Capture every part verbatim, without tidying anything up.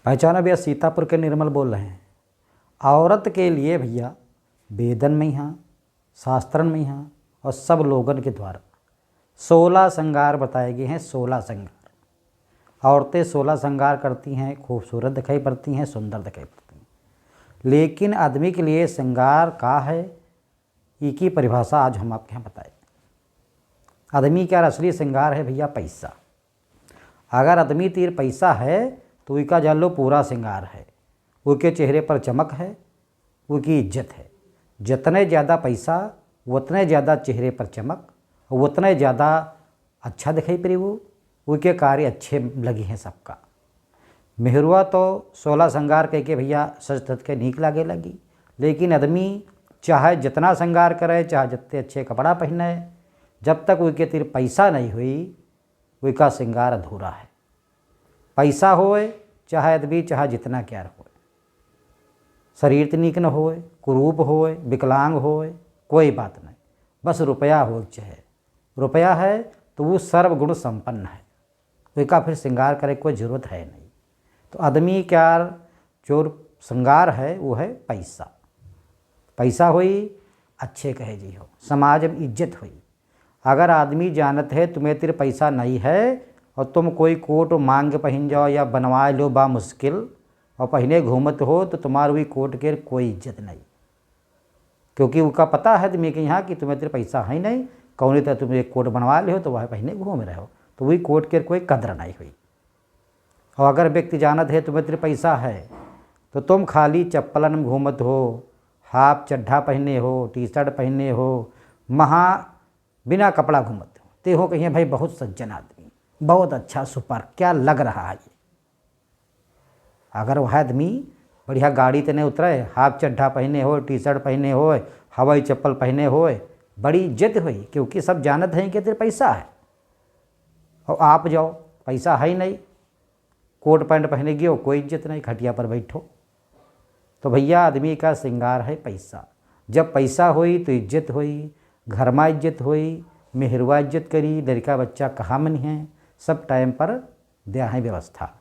पहचानो भैया, सीतापुर के निर्मल बोल रहे हैं। औरत के लिए भैया, वेदन में यहाँ, शास्त्रन में यहाँ और सब लोगन के द्वारा सोलह श्रृंगार बताए गए हैं, सोलह श्रृंगार। औरतें सोलह श्रृंगार करती हैं, खूबसूरत दिखाई पड़ती हैं, सुंदर दिखाई पड़ती हैं। लेकिन आदमी के लिए श्रृंगार का है, इकी परिभाषा आज हम आपके यहाँ बताए। आदमी का असली श्रृंगार है भैया पैसा। अगर आदमी तीर पैसा है तो उका जान लो पूरा श्रृंगार है, उके चेहरे पर चमक है, उकी इज्जत है। जितने ज़्यादा पैसा, उतने ज़्यादा चेहरे पर चमक, उतने ज़्यादा अच्छा दिखाई पड़ी वो, उके कार्य अच्छे लगी हैं सबका। मेहरुआ तो सोलह श्रृंगार कह के भैया सज धज के नीक लागे लगी, लेकिन आदमी चाहे जितना श्रृंगार करे, चाहे जितने अच्छे कपड़ा पहने, जब तक उके तीर पैसा नहीं हुई, उका श्रृंगार अधूरा है। पैसा होए चाहे आदमी, चाहे जितना क्यार होए, शरीर त नीक न होए, कुरूप होए, विकलांग होए, कोई बात नहीं, बस रुपया होए चाहे। रुपया है तो वो सर्वगुण संपन्न है, उका फिर श्रृंगार करे कोई जरूरत है नहीं। तो आदमी क्यार जो श्रृंगार है वो है पैसा। पैसा होई, अच्छे कहे जी हो, समाज में इज्जत होई। अगर आदमी जानत है तुम्हें तीर पैसा नहीं है और तुम कोई कोट मांग के पहन जाओ या बनवा लो बा मुश्किल और पहने घूमत हो तो तुम्हार वही कोट के कोई इज्जत नहीं, क्योंकि उका पता है आदमी के यहाँ कि तुम्हें तीर पैसा है नहीं, कौनी तरह तुम एक कोट बनवा ले हो तो वह पहने घूम रहे हो, तो वही कोट के कोई कदर नहीं हुई। और अगर व्यक्ति जानत है तुम्हें तीर पैसा है तो तुम खाली चप्पलन में घूमत हो, हाफ चड्ढा पहने हो, टी शर्ट पहने हो, महा बिना कपड़ा घूमत हो, ते हो कहिए भाई बहुत सज्जन आदमी, बहुत अच्छा, सुपर, क्या लग रहा है ये। अगर वह आदमी बढ़िया गाड़ी ते नहीं उतरे, हाफ चड्ढा पहने हो, टी शर्ट पहने हो, हवाई चप्पल पहने हो, बड़ी इज्जत हुई, क्योंकि सब जानत हैं कि तेरे पैसा है। और आप जाओ, पैसा है ही नहीं, कोट पैंट पहने गयो, कोई इज्जत नहीं, खटिया पर बैठो। तो भैया आदमी का श्रृंगार है पैसा। जब पैसा होई तो इज्जत होई, घर मा इज्जत होई, मेहरुआ इज्जत करी, लड़का बच्चा कहा मनिहैं, सब टाइम पर द्या है व्यवस्था।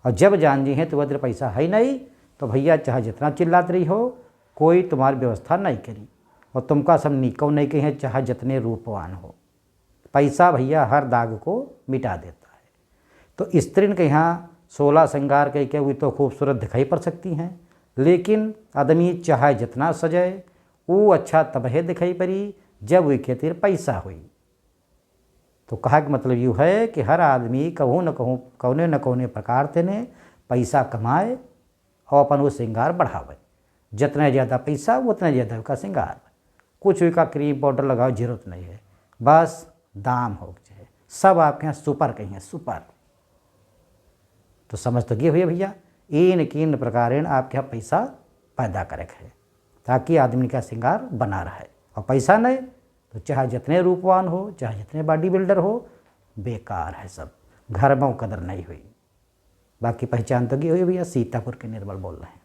और जब जान जी हैं तो वह पैसा है नहीं, तो भैया चाहे जितना चिल्लात रही हो, कोई तुम्हारी व्यवस्था नहीं करी। और तुमका सब नीको नहीं कहे, चाहे जितने रूपवान हो। पैसा भैया हर दाग को मिटा देता है। तो स्त्रीन के यहाँ सोलह श्रृंगार कह के वो तो खूबसूरत दिखाई पड़ सकती हैं, लेकिन आदमी चाहे जितना सजे, वो अच्छा तबहे दिखाई पड़ी जब उनके तीर पैसा हुई। तो कहा कि मतलब यू है कि हर आदमी कहूँ न कहूँ, कौने न कौने प्रकार से ने पैसा कमाए और अपन वो श्रृंगार बढ़ावे। जितने ज़्यादा पैसा, उतने ज़्यादा उनका श्रृंगार। कुछ उनका क्रीम पाउडर लगावे जरूरत नहीं है, बस दाम हो चाहे, सब आपके यहाँ सुपर कहीं है, सुपर। तो समझ तो गए हुए भैया, इन किन प्रकारेण आपके यहाँ पैसा पैदा करे के है, ताकि आदमी का श्रृंगार बना रहे। और पैसा नहीं तो चाहे जितने रूपवान हो, चाहे जितने बॉडी बिल्डर हो, बेकार है सब, घर में कदर नहीं हुई। बाकी पहचान तो गई हुई भैया, सीतापुर के निर्मल बोल रहे हैं।